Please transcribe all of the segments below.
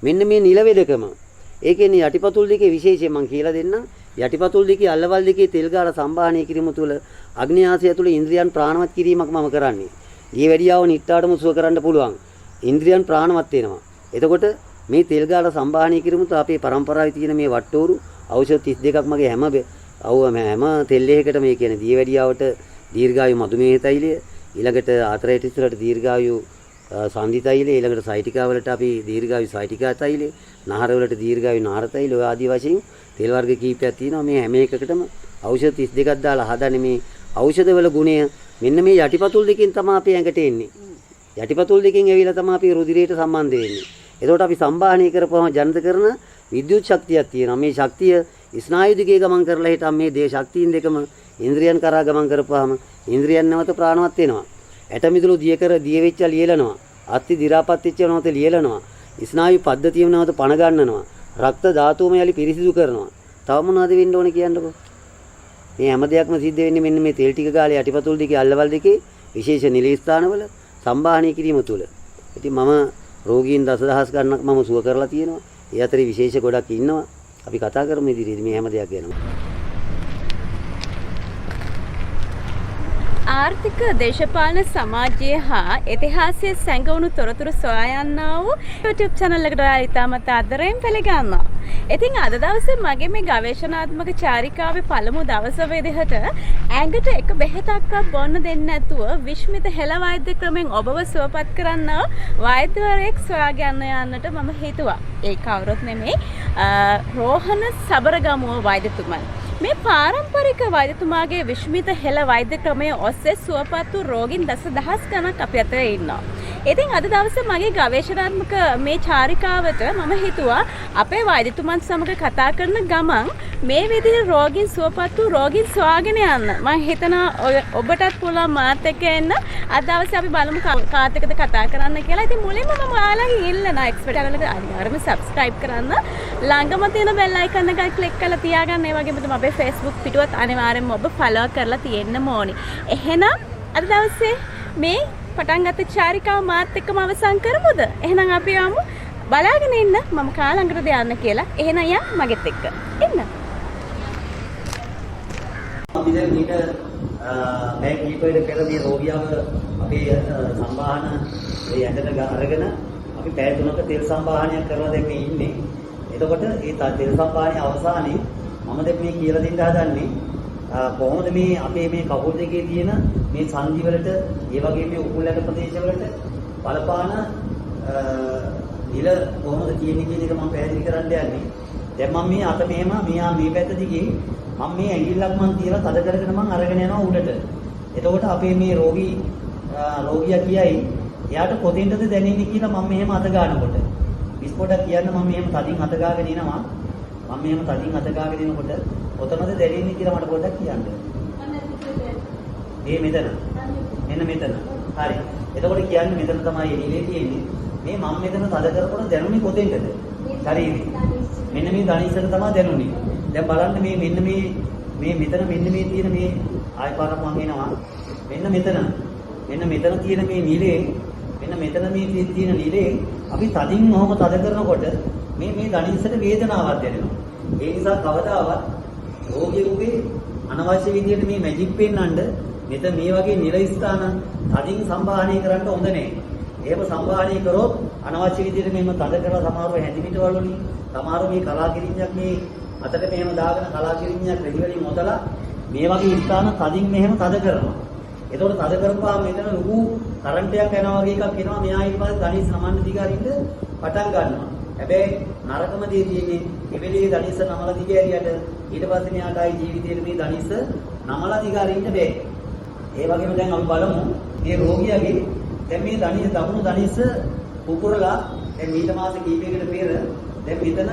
මෙන්න මේ නිල වෙදකම. ඒ කියන්නේ යටිපතුල් දෙකේ විශේෂයෙන් මම කියලා දෙන්නම්. යටිපතුල් දෙකේ අල්ලවල් දෙකේ තෙල් ගාලා සම්බාහනය කිරීම තුළ අග්න්‍යාසය ඇතුළේ ඉන්ද්‍රියන් ප්‍රාණවත් කිරීමක් මම කරන්නේ. දියවැඩියාව නිට්ටාටම සුව කරන්න පුළුවන්. ඉන්ද්‍රියන් ප්‍රාණවත් වෙනවා. එතකොට මේ තෙල් ගාලා සම්බාහනය කිරීම තුළ අපේ පරම්පරාවේ තියෙන මේ වට්ටෝරු ඖෂධ 32ක් මගේ හැම හැම තෙල් එකකටම, මේ කියන්නේ දියවැඩියාවට දීර්ඝායු මధుමේහ තෛලය, ඊළඟට ආතරයිටිස් වලට දීර්ඝායු සන්ධි තෛලය, ඊළඟට සයිටිකා වලට අපි දීර්ඝායු සයිටිකා තෛලය, නහර වලට දීර්ඝායු නහර තෛලය, ඔය ආදී වශයෙන් තෙල් වර්ග කීපයක් තියෙනවා. මේ හැම එකකටම ඖෂධ 32ක් දාලා හදන්නේ. මේ ඖෂධවල ගුණය මෙන්න මේ යටිපතුල් දෙකෙන් තමයි අපේ ඇඟට එන්නේ. යටිපතුල් දෙකෙන් ඇවිල්ලා තමයි අපි රුධිරයට සම්බන්ධ වෙන්නේ. එතකොට අපි සම්බාහනය කරපුවම ජනිත කරන විද්‍යුත් ශක්තියක් තියෙනවා. මේ ශක්තිය ස්නායු දිගේ ගමන් කරලා හිටන් මේ දේ ශක්තියින් දෙකම ඉන්ද්‍රියන් කරා ගමන් කරපුවාම ඉන්ද්‍රියන් නැවත ප්‍රාණවත් වෙනවා. ඇට මිදුළු දිය කර දිය වෙච්ච ලියලනවා. අස්ථි දි รา පත් වෙච්ච නැවත ලියලනවා. ස්නායු පද්ධතියම නැවත පණ ගන්නනවා. රක්ත ධාතුවම යලි පිරිසිදු කරනවා. තව මොනවද වෙන්න ඕනේ කියන්නකෝ? මේ හැම දෙයක්ම සිද්ධ වෙන්නේ මෙන්න මේ තෙල් ටික ගාලේ යටිපතුල් දෙකේ අල්ලවල් දෙකේ විශේෂ නිල ස්ථානවල සම්බාහනය කිරීම තුළ. ඉතින් මම රෝගීන් දසදහස් ගණනක් මම සුව කරලා තියෙනවා. ඒ අතරේ විශේෂ ගොඩක් ඉන්නවා. අපි කතා කරමු ඉදිරියේදී මේ හැම දෙයක් ගැනම. ආර්ථික, දේශපාලන, සමාජීය හා ඉතිහාසයේ සැඟවුණු තොරතුරු සොයා යන්නා වූ YouTube channel එකට ඔයාලා ඉතාමත් ආදරයෙන් පිළිගන්නවා. ඉතින් අද දවසේ මගේ මේ ගවේෂණාත්මක චාරිකාවේ පළමු දවස විදිහට ඇඟට එක බෙහෙතක්වත් බොන්න දෙන්නේ නැතුව විශ්මිත හෙළ වෛද්‍ය ක්‍රමෙන් ඔබව සුවපත් කරන්න වෛද්‍යවරයෙක් සොයාගෙන යන්නට මම හිතුවා. ඒ කවුරුත් නෙමෙයි, රෝහණ සබරගමුව වෛද්‍යතුමන්. මේ පාරම්පරික වෛද්‍යතුමාගේ විශ්මිත හෙළ වෛද්‍ය ක්‍රමය ඔස්සේ සුවපත් වූ රෝගීන් දසදහස් ගණක් අපි අතරේ ඉන්නවා. ඉතින් අද දවසේ මගේ ගවේෂණාත්මක මේ චාරිකාවට මම හිතුවා අපේ වෛද්‍යතුමන් සමග කතා කරන ගමන් මේ විදිහට රෝගීන් සුවපත් වූ රෝගීන් සොයාගෙන යන්න. මම හිතනවා ඔබටත් පුළුවන් මාත් එක්ක එන්න. අද දවසේ අපි බලමු කාත් එක්කද කතා කරන්න කියලා. ඉතින් මුලින්ම මම ඔයාලගෙන් ඉල්ලනවා එක්ස්පර්ට් චැනල් එක අනිවාර්යයෙන්ම සබ්ස්ක්‍රයිබ් කරන්න. ළඟම තියෙන බෙල් අයිකන් එක ක්ලික් කරලා තියාගන්න. ඒ වගේම තමයි අපේ Facebook පිටුවත් අනිවාර්යයෙන්ම ඔබ ෆලෝ කරලා තියෙන්න ඕනි. එහෙනම් අද දවසේ මේ පටන් ගත්ත චාරිකාව මාත් එක්කම අවසන් කරමුද? එහෙනම් අපි යමු. බලාගෙන ඉන්න මම කා ළඟටද යන්න කියලා. එහෙනම් යන් මගෙත් එක්ක. එන්න. අපි දැන් මීට පැය කිහිපයකට පෙර මේ රෝගියාව අපේ සම්බාහන ඒ ඇඟට අරගෙන අපි පැය 3ක තෙල් සම්බාහනයක් කරලා දැන් මේ ඉන්නේ. එතකොට ඒ තෙල් සම්බාහනයේ අවසානයේ මම දැන් මේ කියලා දෙන්න හදන්නේ කොහොමද මේ අපේ මේ කකුල් දෙකේ තියෙන මේ සන්ධි වලට, ඒ වගේම මේ උකුල් ඇට ප්‍රදේශ වලට බලපාන නිල කොහොමද තියෙන්නේ කියන එක මම පැහැදිලි කරන්න යන්නේ. දැන් මම මේ අත මෙහෙම මෙහා මේ පැත්ත දිගේ මම මේ ඇඟිල්ලක් මං තියලා තද කරගෙන මං අරගෙන යනවා උඩට. එතකොට අපේ මේ රෝගියා කියයි එයාට කොතෙන්ටද දැනෙන්නේ කියලා මම මෙහෙම අත ගන්නකොට. විස් පොඩක් කියන්න මම මෙහෙම තදින් අත ගාගෙන එනවා. මම මෙහෙම තදින් අත ගාගෙන එනකොට කොතනද දැනෙන්නේ කියලා මට පොඩ්ඩක් කියන්න. මේ මෙතන. මෙන්න මෙතන. හරි. එතකොට කියන්නේ මෙතන තමයි එළියේ තියෙන්නේ. මේ මම මෙතන තද කරනකොට දැනුනේ කොතෙන්ටද? ශරීරේ. මෙන්න මේ දණිස්සට තමයි දැනුනේ. දැන් බලන්න මේ මෙන්න මේ මේ මෙතන මෙන්න මේ තියෙන මේ ආය පාරක් මං එනවා. මෙන්න මෙතන. මෙන්න මෙතන තියෙන මේ නිලේ, මෙන්න මෙතන මේ තියෙන නිලේ අපි තදින් ඔහොම තද කරනකොට මේ මේ දණිස්සට වේදනාවක් දැනෙනවා. ඒ නිසා කවදාවත් රෝගියෙකුගේ අනවශ්‍ය විදියට මේ මැජික් පෙන්වන්න මෙතන මේ වගේ නිල ස්ථාන තදින් සම්බාහනය කරන්න හොඳ නෑ. එහෙම සම්බාහනය කරොත් අනවශ්‍ය විදියට මෙහෙම තද කරලා සමහරව හැඳි මිටවල් වලින්, සමහරව මේ කලාකිරිඤ්ඤක් මේ අතට මෙහෙම දාගෙන කලාකිරිඤ්ඤක් රෙදි වලින් ඔතලා මේ වගේ ස්ථාන තදින් මෙහෙම තද කරනවා. එතකොට තද කරපුවාම මෙතන ලොකු කරන්ට් එකක් යනවා වගේ එකක් එනවා. මෙහා ඊට පස්සේ දණිස් නමන්න දිග අරින්න පටන් ගන්නවා. හැබැයි නරකම දේ තියෙන්නේ එවෙලේ දණිස්ස නමලා දිග ඇරියට ඊට පස්සේ මෙයාට ආයි ජීවිතේට මේ දණිස්ස නමලා දිග අරින්න බෑ. ඒ වගේම දැන් අපි බලමු මේ රෝගියාගේ දැන් මේ දණිස දකුණු දණිස්ස පුපුරලා දැන් මීට මාස කිහිපයකට පෙර දැන් මෙතන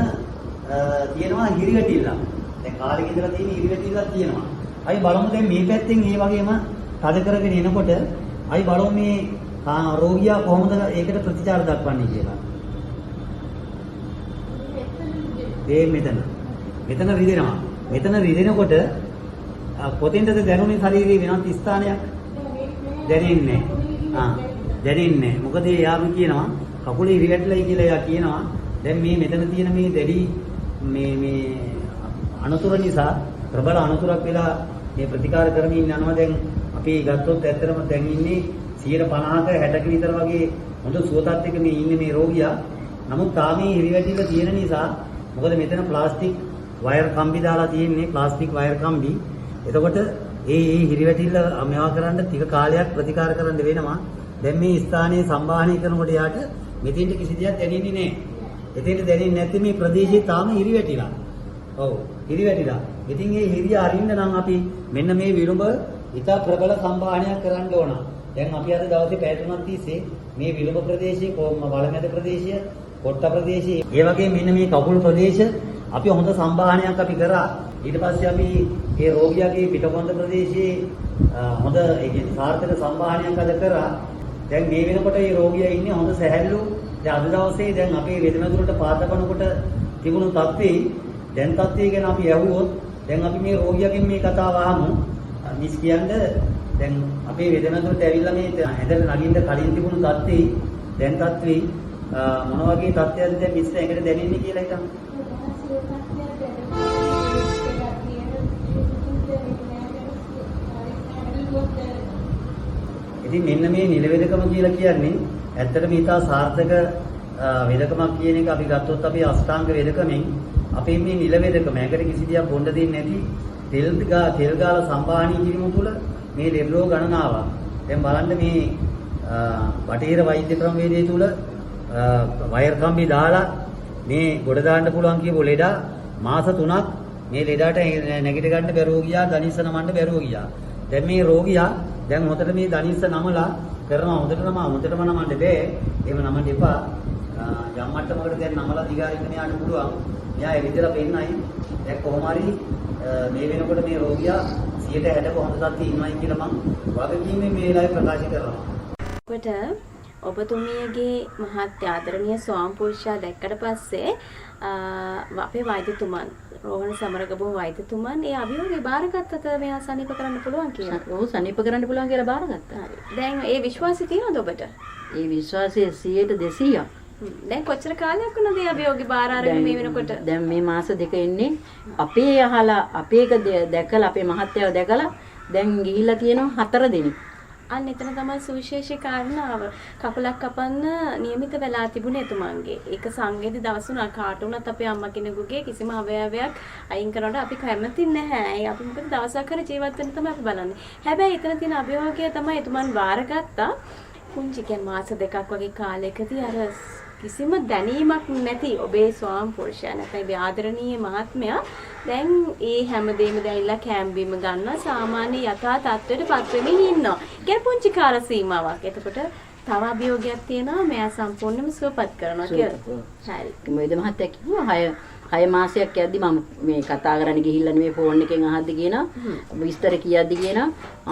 තියෙනවා හිරිවැටිල්ලක්. දැන් කාලෙක ඉඳලා තියෙන හිරිවැටිල්ලක් තියෙනවා. අපි බලමු දැන් මේ පැත්තෙන් ඒ වගේම තද කරගෙන එනකොට අපි බලමු මේ රෝගියා කොහොමද ඒකට ප්‍රතිචාර දක්වන්නේ කියලා. ඒ මෙතන. මෙතන රිදෙනවා. මෙතන රිදෙනකොට කොතෙන්ද දැනුනේ ශරීරයේ වෙනත් ස්ථානයක්? දැනෙන්නේ නැහැ. ආ, දැනෙන්නේ නැහැ. මොකද එයාම කියනවා කකුලේ ඉරි වැටලයි කියලා එයා කියනවා. දැන් මේ මෙතන තියෙන මේ දැඩි මේ මේ අනතුර නිසා ප්‍රබල අනතුරක් වෙලා මේ ප්‍රතිකාර කරමින් යනවා. දැන් අපි ගත්තොත් ඇත්තටම දැන් ඉන්නේ 50ක 60ක විතර වගේ හොඳ සුව තත්ත්වයක මේ ඉන්නේ මේ රෝගියා. නමුත් තාම මේ හිරිවැටිලා තියෙන නිසා, මොකද මෙතන ප්ලාස්ටික් වයර් කම්බි දාලා තියෙන්නේ, ප්ලාස්ටික් වයර් කම්බි. එතකොට ඒ ඒ හිරිවැටිල්ල මේවා කරන්න ටික කාලයක් ප්‍රතිකාර කරන්න වෙනවා. දැන් මේ ස්ථානයේ සම්බාහනය කරනකොට යාට මෙතෙන්ට කිසි දෙයක් දැනෙන්නේ නැහැ. එතෙන්ට දැනෙන්නේ නැත්නම් මේ ප්‍රදේශයේ තාම හිරිවැටිලා. ඔව්, හිරිවැටිලා. ඉතින් ඒ හිරිය අරින්න නම් අපි මෙන්න මේ විලුඹ ඉතා ප්‍රබල සම්බාහනයක් කරන්න ඕන. දැන් අපි අද දවසේ පැය 3ක් තිස්සේ මේ විලුඹ ප්‍රදේශයේ, වලමැද ප්‍රදේශය, කොට්ට ප්‍රදේශයේ, ඒ වගේ මෙන්න මේ කකුල් ප්‍රදේශ අපි හොඳ සම්බාහනයක් අපි කරා. ඊට පස්සේ අපි ඒ රෝගියාගේ පිටකොන්ද ප්‍රදේශයේ හොඳ ඒ කියන්නේ සාර්ථක සම්බාහනයක් අද කරා. දැන් මේ වෙනකොට මේ රෝගියා ඉන්නේ හොඳ සැහැල්ලු. දැන් අද දවසේ දැන් අපේ වෙදමැදුරට පාතකනකොට තිබුණු තත්ත්වේ දැන් තත්ත්වය ගැන අපි ඇහුවොත්, දැන් අපි මේ රෝගියාගෙන් මේ කතාව අහමු. මිස් කියන්නේ දැන් අපේ වෙදමැදුරට ඇවිල්ලා මේ ඇඳට නගින්න කලින් තිබුණු තත්ත්වේ දැන් තත්ත්වේ මොන වගේ තත්ත්වයක්ද දැන් මිස් ඇඟට දැනෙන්නේ කියලා හිතන්න. ඉතින් මෙන්න මේ නිල වෙදකම කියලා කියන්නේ ඇත්තටම ඉතා සාර්ථක වෙදකමක් කියන එක අපි ගත්තොත් අපේ අෂ්ටාංග වෙදකමෙන් අපේ මේ නිල වෙදකම ඇඟට කිසි දෙයක් බොන්න දෙන්නේ නැති තෙල් ගාලා සම්බාහනය කිරීම තුළ මේ ලෙඩ රෝග ගණනාවක්. දැන් බලන්න මේ බටහිර වෛද්‍ය ක්‍රමවේදය තුළ වයර් කම්බි දාලා මේ ගොඩ දාන්න පුළුවන් කියපු ලෙඩා මාස 3ක් මේ ලෙඩාට නැගිට ගන්න බැරුව ගියා, දනිස්ස නමන්න බැරුව ගියා. දැන් මේ රෝගියා දැන් හොඳට මේ දනිස්ස නමලා කරනවා. හොඳට නම හොඳටම නමන්න බෑ. එහෙම නමන්න එපා. යම් මට්ටමකට දැන් නමලා දිගාරින්න මෙයාට පුළුවන්. මෙයා එවිදලා පෙන්නයි. දැන් කොහොම හරි මේ වෙනකොට මේ රෝගියා 60% හොඳ තත්ත්වයේ ඉන්නවයි කියලා මං වගකීමෙන් මේ වෙලාවේ ප්‍රකාශ කරනවා. කොට ඔබතුමියගේ මහත් ආදරණීය ස්වාම පුරුෂයා දැක්කට පස්සේ අපේ වෛද්‍යතුමන් රෝහණ සමරගම වෛද්‍යතුමන් ඒ අභියෝගය බාරගත්තද මෙයා සනීප කරන්න පුළුවන් කියලා? ඔව්, සනීප කරන්න පුළුවන් කියලා බාරගත්තා. හරි. දැන් ඒ විශ්වාසය තියෙනවද ඔබට? ඒ විශ්වාසය 100%ක්. දැන් කොච්චර කාලයක් වුණාද ඒ අභියෝගය බාර අරගෙන මේ වෙනකොට? දැන් මේ මාස දෙක ඉන්නේ අපේ අහලා අපේ එක දැකලා අපේ මහත්තයව දැකලා දැන් ගිහිල්ලා තියෙනවා 4 දෙනෙක්. අන්න එතන තමයි සුවිශේෂී කාරණාව. කකුලක් කපන්න නියමිත වෙලා තිබුණේ එතුමන්ගේ. ඒක සංවේදී දවස් වුණා. කාට වුණත් අපේ අම්මා කෙනෙකුගේ කිසිම අවයවයක් අයින් කරනකොට අපි කැමති නැහැ. ඒ අපි මොකද දවසක් හරි ජීවත් වෙන්න තමයි අපි බලන්නේ. හැබැයි එතන තියෙන අභියෝගය තමයි එතුමන් බාරගත්තා. පුංචි කියන්නේ මාස දෙකක් වගේ කාලයකදී අර කිසිම දැනීමක් නැති ඔබේ ස්වාම පුරුෂයා නැත්නම් ඔබේ ආදරණීය මහත්මයා දැන් ඒ හැමදේම දැයිලා කෑම්බීම ගන්නවා, සාමාන්‍ය යථා තත්ත්වයට පත් වෙමින් ඉන්නවා. කියන්නේ පුංචි කාල සීමාවක්. එතකොට තව අභියෝගයක් තියෙනවා මෙයා සම්පූර්ණයෙන්ම සුවපත් කරනවා කියලා. හරි. මොයිද මහත්තයා කිව්වා 6 මාසයක් යද්දි මම මේ කතා කරන්න ගිහිල්ලා නෙමෙයි ෆෝන් එකෙන් අහද්දි කියනවා විස්තර කියද්දි කියනවා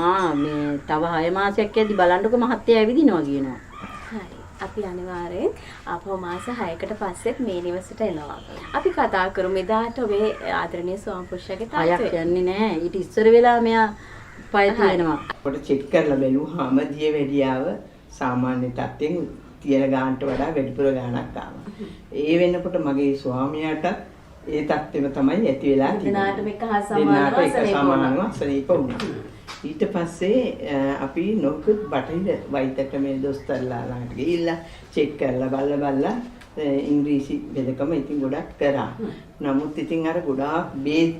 ආ මේ තව 6 මාසයක් යද්දි බලන්නකො මහත්තයා ඇවිදිනවා කියනවා. හරි. අපි අනිවාර්යෙන් ආපහු මාස 6කට පස්සෙත් මේ නිවසට එනවා. අපි කතා කරමු එදාට ඔබේ ආදරණීය ස්වාම පුරුෂයාගේ තත්ත්වය. 6ක් යන්නේ නෑ. ඊට ඉස්සර වෙලා මෙයා පය තියෙනවා. කොට චෙක් කරලා බැලුවාම දියවැඩියාව සාමාන්‍ය තත්ත්වෙන් තියෙන ගානට වඩා වැඩිපුර ගාණක් ආවා. ඒ වෙනකොට මගේ ස්වාමියාට ඒ තත්ත්වෙම තමයි ඇති වෙලා තිබුණේ. දෙනාටම එක හා සමානව අසනීප වුණා. ඊට පස්සේ අපි නොකුත් බටහිර වෛද්‍ය ක්‍රමයේ දොස්තරලා ළඟට ගිහිල්ලා චෙක් කරලා බලලා ඉංග්‍රීසි වෙදකම ඉතින් ගොඩක් කරා. නමුත් ඉතින් අර ගොඩාක් බේත්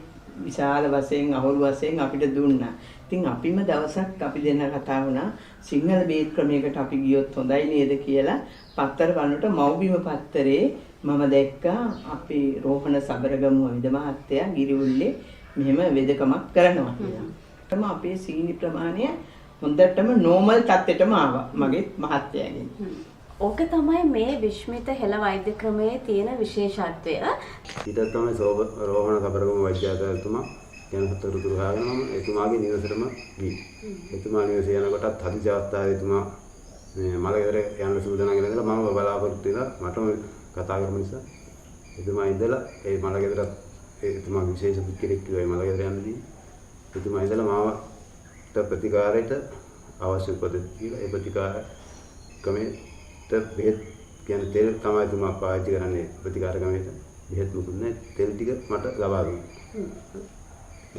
විශාල වශයෙන් අහුරු වශයෙන් අපිට දුන්නා. ඉතින් අපිම දවසක් අපි දෙන්න කතා වුණා සිංහල බේත් ක්‍රමයකට අපි ගියොත් හොඳයි නේද කියලා. පත්තර බලනකොට මව්බිම පත්තරේ මම දැක්කා අපි රෝහණ සබරගමුව විද මහත්තයා ගිරිඋල්ලේ මෙහෙම වෙදකමක් කරනවා කියලා. තම අපේ සීනි ප්‍රමාණය හොඳටම නෝමල් තත්ත්වයටම ආවා මගේ මහත්තයාගෙන්. ඕක තමයි මේ විශ්මිත හෙළ වෛද්‍ය ක්‍රමයේ තියෙන විශේෂත්වය. ඊටත් තමයි රෝහණ සබරගම වෛද්‍යාචාර්යතුමා ගැන තොරතුරු හොයාගෙන මම එතුමාගේ නිවසටම ගියේ. එතුමා නිවසේ යනකොටත් හදිසි අවස්ථාවේ එතුමා මේ මල ගෙදර යන්න සූදානම් වෙලා ඉඳලා මම බලාපොරොත්තු වෙලා මටම කතා කරන නිසා එතුමා ඉඳලා ඒ මල ගෙදරත් එතුමාගේ විශේෂ පුද්ගලෙක් කිව්වා ඒ මල ගෙදර යන්නදී එතුමා ඉඳලා මාවට ප්‍රතිකාරයට අවශ්‍ය උපදෙස් දීලා ඒ ප්‍රතිකාර ක්‍රමයට බෙහෙත් කියන්නේ තෙල් තමයි තුමා පාවිච්චි කරන්නේ ප්‍රතිකාර ක්‍රමයට. බෙහෙත් මුකුත් නැහැ. තෙල් ටික මට ලබා දුන්නා.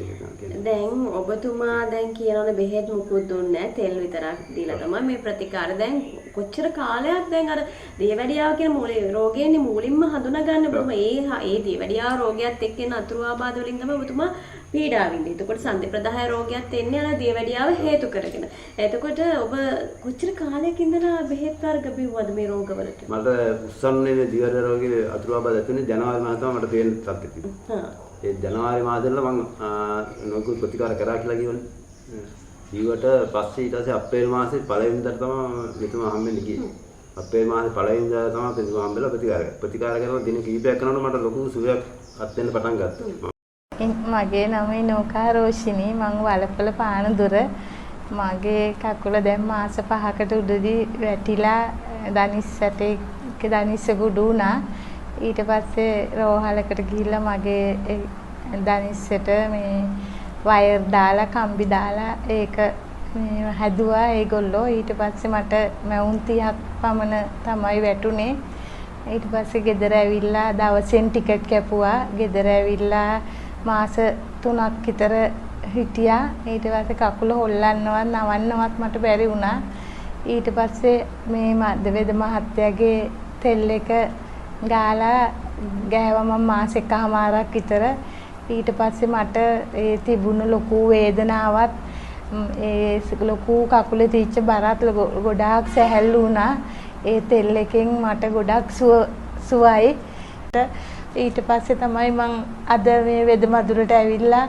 ඒක තමයි කියන්නේ. දැන් ඔබතුමා දැන් කියනවනේ බෙහෙත් මුකුත් දුන්නේ නැහැ, තෙල් විතරක් දීලා තමයි මේ ප්‍රතිකාර. දැන් කොච්චර කාලයක් දැන් අර දියවැඩියාව කියන මූලික රෝගයනේ මූලින්ම හඳුනා ගන්න ඔබතුමා ඒ ඒ දියවැඩියාව රෝගයත් එක්ක එන අතුරු ආබාධ වලින් තමයි ඔබතුමා පීඩා විඳින්නේ. එතකොට සන්ධි ප්‍රදාහය රෝගයත් එන්නේ අර දියවැඩියාව හේතු කරගෙන. එතකොට ඔබ කොච්චර කාලයක ඉඳලා බෙහෙත් වර්ග බිව්වද මේ රෝගවලට? මට උස්සන්නේ මේ දියවැඩියා රෝගේ අතුරු ආබාධ ඇති වුණේ ජනවාරි මාසේ තමයි මට පේන තත්ත්වෙ තිබුණේ. ඒ ජනවාරි මාසේ ඉඳලා මං නොයෙකුත් ප්‍රතිකාර කරා කියලා කියවනේ. ඊවට පස්සේ ඊට පස්සේ අප්‍රේල් මාසේ පළවෙනිදාට තමයි මෙතුමා හම්බෙන්න ගියේ. අප්‍රේල් මාසේ පළවෙනිදා තමයි මෙතුමා හම්බෙලා ප්‍රතිකාර කරා. ප්‍රතිකාර කරලා දින කිහිපයක් යනකොට මට ලොකු සුවයක් අත් වෙන්න පටන් ගත්තා. මගේ නම ඉනෝකා රෝෂිනී. මං වලපොළ පානදුර. මගේ කකුල දැන් මාස 5කට උඩදී වැටිලා දනිස් ඇටේ දනිස්ස කුඩු වුණා. ඊට පස්සේ රෝහලකට ගිහිල්ලා මගේ දනිස්සට මේ වයර් දාලා කම්බි දාලා ඒක මේ හැදුවා ඒගොල්ලෝ. ඊට පස්සේ මට මැවුම් 30ක් පමණ තමයි වැටුනේ. ඊට පස්සේ ගෙදර ඇවිල්ලා දවසෙන් ටිකට් කැපුවා. ගෙදර ඇවිල්ලා මාස 3ක් විතර හිටියා. ඊට පස්සේ කකුල හොල්ලන්නවත් නවන්නවත් මට බැරි වුණා. ඊට පස්සේ මේ මදවැද මහත්තයාගේ තෙල් එක ගාලා ගෑවා මම මාස 1.5ක් විතර. ඊට පස්සේ මට ඒ තිබුණු ලොකු වේදනාවත් ඒ ලොකු කකුලේ තිච්ච බරත් ගොඩාක් සැහැල්ලු වුණා. ඒ තෙල් එකෙන් මට ගොඩක් සුවයි. ඊට පස්සේ තමයි මං අද මේ වෙදමදුරට ඇවිල්ලා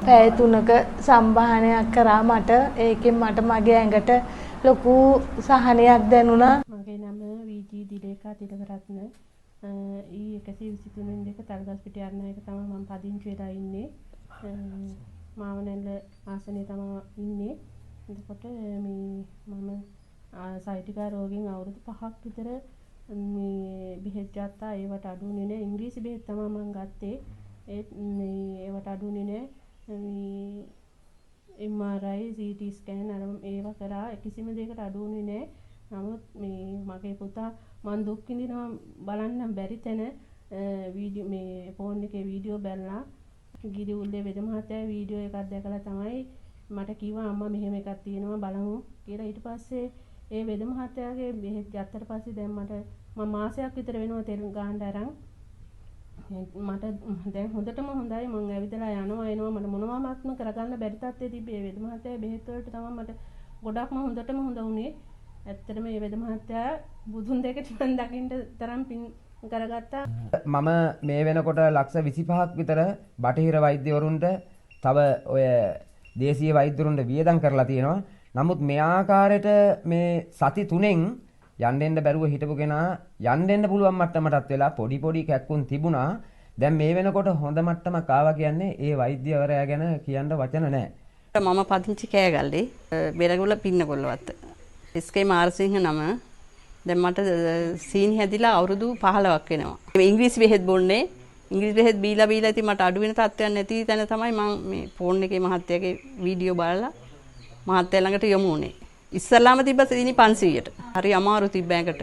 පැය 3ක සම්බාහනයක් කරා මට. ඒකෙන් මට මගේ ඇඟට ලොකු සහනයක් දැනුණා. මගේ නම වී.ජී. දිලේකා තිලකරත්න. ඊ 123 වෙනි දෙක තලගස්පිටිය අරණායක තමයි මම පදිංචි වෙලා ඉන්නේ. මාවනැල්ල ආසනයේ තමයි ඉන්නේ. එතකොට මේ මම සයිටිකා රෝගෙන් අවුරුදු 5ක් විතර මේ බෙහෙත් ගත්තා. ඒවට අඩු වුණේ නෑ. ඉංග්‍රීසි බෙහෙත් තමයි මම ගත්තේ. ඒත් මේ ඒවට අඩු වුණේ නෑ. මේ MRI, CT scan අර ඒවා කරා. කිසිම දෙයකට අඩු වුණේ නෑ. නමුත් මේ මගේ පුතා මං දුක් විඳිනවා බලන්න බැරි තැන වීඩියෝ මේ ෆෝන් එකේ වීඩියෝ බලලා ගිරිඋල්ලේ වෙද මහත්තයා වීඩියෝ එකක් දැකලා තමයි මට කිව්වා අම්මා මෙහෙම එකක් තියෙනවා බලමු කියලා. ඊට පස්සේ ඒ වෙද මහත්තයාගේ බෙහෙත් ගත්තට පස්සේ දැන් මට මම මාසයක් විතර වෙනවා තෙල් ගාන්න අරන්. මට දැන් හොඳටම හොඳයි. මං ඇවිදලා යනවා එනවා. මට මොනවාක්ම කරගන්න බැරි තත්ත්වයේ තිබ්බේ ඒ වෙද මහත්තයා බෙහෙත් වලට තමයි මට ගොඩක්ම හොඳටම හොඳ වුණේ. ඇත්තටම මේ වෙද මහත්තයා බුදුන් දෙකට මං දකින්න තරම් පින් කරගත්තා. මම මේ වෙනකොට ලක්ෂ 25ක් විතර බටහිර වෛද්‍යවරුන්ට තව ඔය දේශීය වෛද්‍යවරුන්ට වියදම් කරලා තියෙනවා. නමුත් මේ ආකාරයට මේ සති 3න් යන්න එන්න බැරුව හිටපු කෙනා යන්න එන්න පුළුවන් මට්ටමටත් වෙලා පොඩි පොඩි කැක්කුම් තිබුණා. දැන් මේ වෙනකොට හොඳ මට්ටමක් ආවා කියන්නේ ඒ වෛද්‍යවරයා ගැන කියන්න වචන නැහැ. මම පදිංචි කෑගල්ලේ බෙරගොල්ල පින්නකොල්ලවත්ත. එස්.කේ මාරසිංහ නම. දැන් මට සීනි හැදිලා අවුරුදු 15ක් වෙනවා. ඉංග්‍රීසි බෙහෙත් බොන්නේ. ඉංග්‍රීසි බෙහෙත් බීලා බීලා ඉතින් මට අඩු වෙන තත්ත්වයක් නැති තැන තමයි මම මේ ෆෝන් එකේ මහත්තයාගේ වීඩියෝ බලලා මහත්තයා ළඟට යොමු වුණේ. ඉස්සල්ලාම තිබ්බ සීනි 500ට. හරි අමාරු තිබ්බ ඇඟට.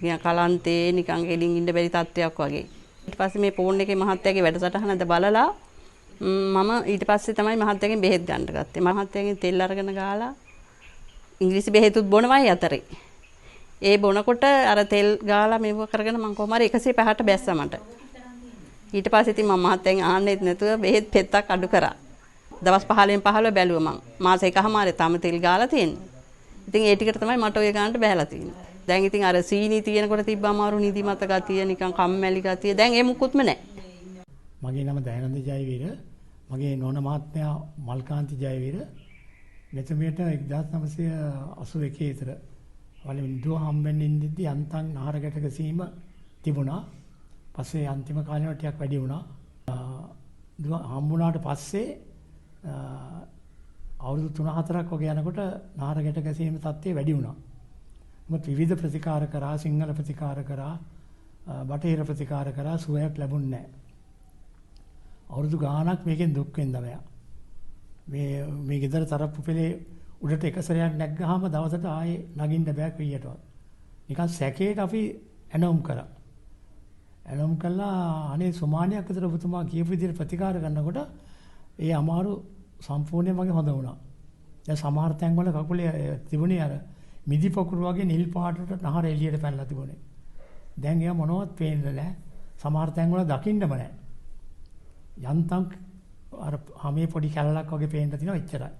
නිකන් කලන්තේ නිකන් එලින් ඉන්න බැරි තත්ත්වයක් වගේ. ඊට පස්සේ මේ ෆෝන් එකේ මහත්තයාගේ වැඩසටහනද බලලා මම ඊට පස්සේ තමයි මහත්තයාගෙන් බෙහෙත් ගන්න ගත්තේ. මහත්තයාගෙන් තෙල් අරගෙන ගාලා ඉංග්‍රීසි බෙහෙතුත් බොනවයි අතරේ. ඒ බොනකොට අර තෙල් ගාලා මේව කරගෙන මං කොහොම හරි 105ට බැස්සා මට. ඊට පස්සේ ඉතින් මම මහත්තයන් ආන්නෙත් නැතුව බෙහෙත් පෙත්තක් අඩු කරා. දවස් 15න් 15 බැලුවා මං. මාස එකහමාරේ තාම තෙල් ගාලා තියෙන්නේ. ඉතින් ඒ ටිකට තමයි මට ඔය ගානට බැහැලා තියෙන්නේ. දැන් ඉතින් අර සීනි තියෙනකොට තිබ්බ අමාරු නිදිමත ගතිය, නිකන් කම්මැලි ගතිය දැන් ඒ මුකුත්ම නැහැ. මගේ නම දයානන්ද ජයවීර. මගේ නෝනා මහත්මයා මල්කාන්ති ජයවීර. මෙතුමියට 1981 විතර වලින් දුව හම්බෙන්න ඉඳිද්දි යන්තම් නහර ගැට ගැසීම තිබුණා. පස්සේ අන්තිම කාලේ ටිකක් වැඩි වුණා. දුව හම්බුණාට පස්සේ අවුරුදු 3-4ක් වගේ යනකොට නහර ගැට ගැසීම තත්ත්වය වැඩි වුණා. මොකද විවිධ ප්‍රතිකාර කරා, සිංහල ප්‍රතිකාර කරා, බටහිර ප්‍රතිකාර කරා, සුවයක් ලැබුණේ නැහැ. අවුරුදු ගාණක් මේකෙන් දුක් විඳා මෙයා. මේ ගෙදර තරප්පු පෙළේ උඩට එක සැරයක් නැග්ගහම දවසට ආයේ නගින්න බෑ කොයියටවත්. නිකන් සැකේට අපි ඇනවුම් කරා. ඇනවුම් කළා අනේ සුමානයක් විතර ඔබතුමා කියපු විදිහට ප්‍රතිකාර කරනකොට ඒ අමාරු සම්පූර්ණයෙන් මගේ හොඳ වුණා. දැන් සමහර තැන්වල කකුලේ තිබුණේ අර මිදි පොකුරු වගේ නිල් පාටට නහර එළියට පැනලා තිබුණේ. දැන් ඒවා මොනවත් පේන්නේ නැහැ. සමහර තැන්වල දකින්නම නැහැ. යන්තම් අර හැමේ පොඩි කැලලක් වගේ පේන්න තියෙනවා එච්චරයි.